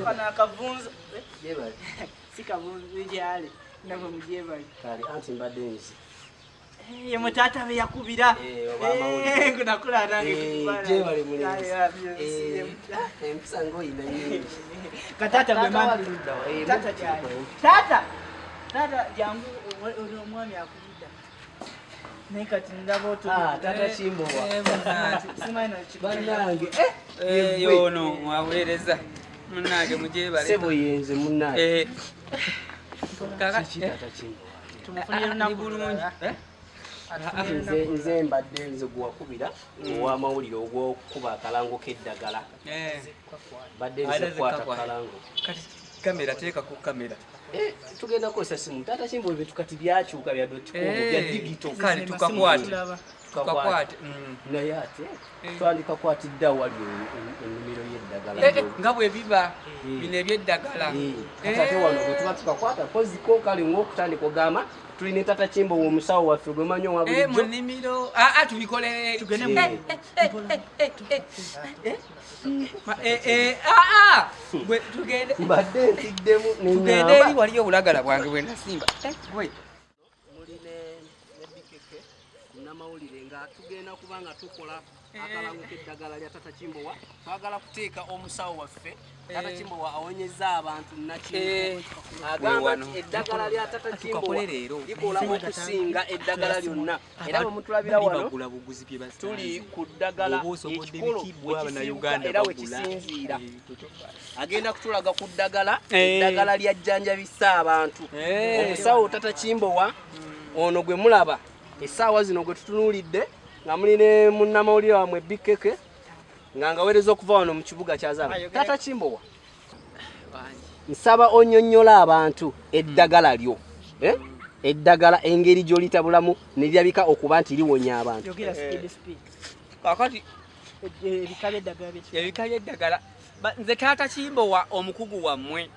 Kano akavunza si kavunza gyali nabwe mugyebali. Kale anti mbadde nzi. Ye mutaata be yakubira. Eh, Nakula nange. Gyebale mulenzi. Empisa ng'oyina nnyingi. Kataata gwe Taata mama. wali ludda wa? Taata gyali. Taata. Taata jangu oli omwami akuyita. Naye kati ndaba otu. Ah, taata Kimbowa. Simanyi Bannange, Eh, yeggwe. yono mwaweereza munnange mugyebale. Ssebo yenze munnange. Kaka Kiki taata Kimbowa? Tumufunire Ndi lunaku bulungi. lulala. Eh? Nze nze mbadde nze gwewakubira ow'amawulire ogw'okukuba akalango k'eddagala. Mbadde nze Ate kukwata zikakwata. kalango. Kati kamera, teekako kamera. Tugenda kukozesa simu. Taata Kimbowa, ebintu kati byakyuka bya dotcom, bya digital. Kale tukakwate. Tukakwate. Tukakwate. Naye ate twandikakwatidde awali ennimiro y'eddagala. Nga bwe biba bino ebyeddagala. Kati ate wano bwe tuba tukakwata koziko kale ng'okutandika ogamba tuli ne Taata Kimbowa omusawo waffe gwe manyi owa Mu bulijjo. nnimiro. Ah, ah, tubikolere. Tugende Ah, ah, gwe tugende. Mbadde ntiddemu ne Tugende eri ŋŋamba. waliyo obulagala bwange bwe nasimba. Gwe. Muli ne BKK munnamawulire nga tugenda kuba nga tukola akalango k'eddagala lya Taata Kimbowa. Twagala kuteeka omusawo waffe Taata Kimbowa awonyeza abantu nakintu. Agamba Wano. nti eddagala lya Taata Kimbowa Tukakole leero. likola okusinga eddagala lyonna, era bwe mutulabira wano Bagula buguzi bye basanze. tuli ku ddagala Oba osobodde ekikolo biki bwe we Abannayuganda kisibuka era we bagula. kisinziira. Agenda kutulaga ku ddagala, Eh. eddagala lyajjanjabisa abantu. Omusawo Taata Kimbowa ono gwe mulaba essaawa zino gwe tutunuulidde nga muli ne munnamawulire wammwe BKK nga ngaweereza okuva wano mu kibuga kyazaala. Taata Kimbowa, nsaba onnyonnyola abantu eddagala lyo, eh? Eddagala engeri gy'olitabulamu ne lirabika okuba nti liwonya abantu. Yogera speed speed. Kakati Ebika by'eddagala by'ekika. Ebika by'eddagala. Nze Taata Kimbowa omukugu wammwe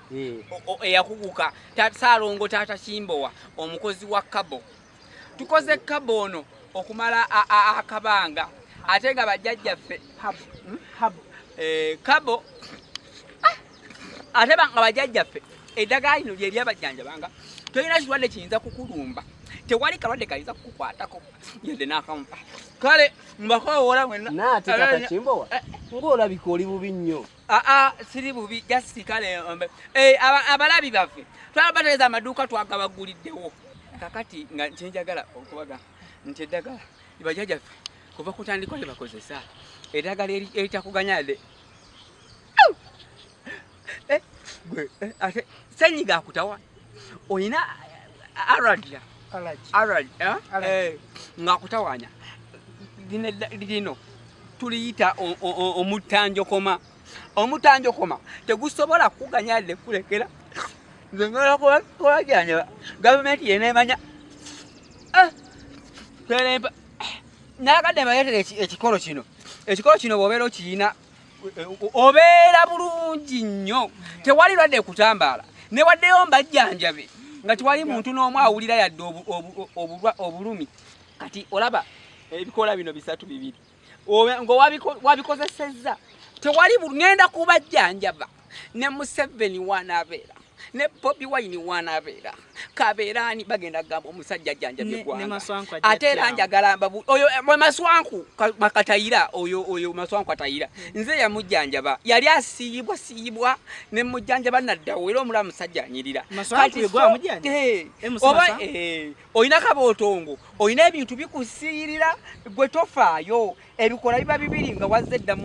eyakuguka, Saalongo Taata Kimbowa omukozi wa kabo. Tukoze kabo ono okumala akabanga ate nga bajjajjaffe Habo. Kabo ate nga bajjajjaffe eddagala lino lye lyabajjanjabanga. Tolina kirwadde kiyinza kukulumba, tewali kalwadde kayinza kukukwatako yadde n'akamu. Kale mbakowoola mwenna. Naate Taata Kimbowa ng'olabika oli bubi nnyo. Aa, siri bubi, just kale abalabi baffe twalabategeeza amaduuka twagabaguliddewo. Kakati nga kyenjagala okubaga nti eddagala bajjajjaffe kuva kutandikwa lye bakozesa eddagala eritakuganya de gwe ate senyiga akutawa olina aradia Allergy. Arad, eh? Allergy. Ng'akutawanya lino lino tuliyita omuttanjokoma. Omuttanjokoma tegusobola kukuganya dde kulekera. Nze ngala kubajjanjaba gavumenti yeneemanya terempa naakadde mbaleetera ekikolo kino. Ekikolo kino bw'obeera okiyina obeera bulungi nnyo, tewali lwadde kutambaala ne waddeyo mbajjanjabe nga tewali muntu n'omu awulira yadde obulumi. Kati olaba ebikola bino bisatu bibiri nga wabikozesezza tewali ŋŋenda kubajjanjaba ne Museveni wanaabeera ne Bobi Wine wanaabeera kabeeraani bagenda kugamba omusajja ajjanjabye Ne eggwanga. Maswanku ajja Ate era ttyamu. njagala oyo Maswanku Katayira, oyo Maswanku Katayira nze yamujjanjaba, yali asiiyibwa siiyibwa ne mujjanjaba naddawo era omulaba musajja anyirira. Maswanku Kati ye gwe amujjanja? MC oba Maswanku? Olina kabootongo, olina ebintu bikusiiyirira gwe tofaayo, ebikola biba bibiri nga wazze dda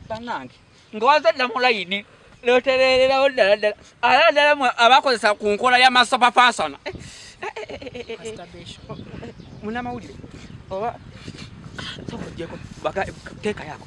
bannange nga wazze dda mu layini loterererawo ddala ddala ate ddala mwe abakozesa ku nkola ya masopafansana. Masturbation. Munnamawulire oba sooka oggyeko teeka yako.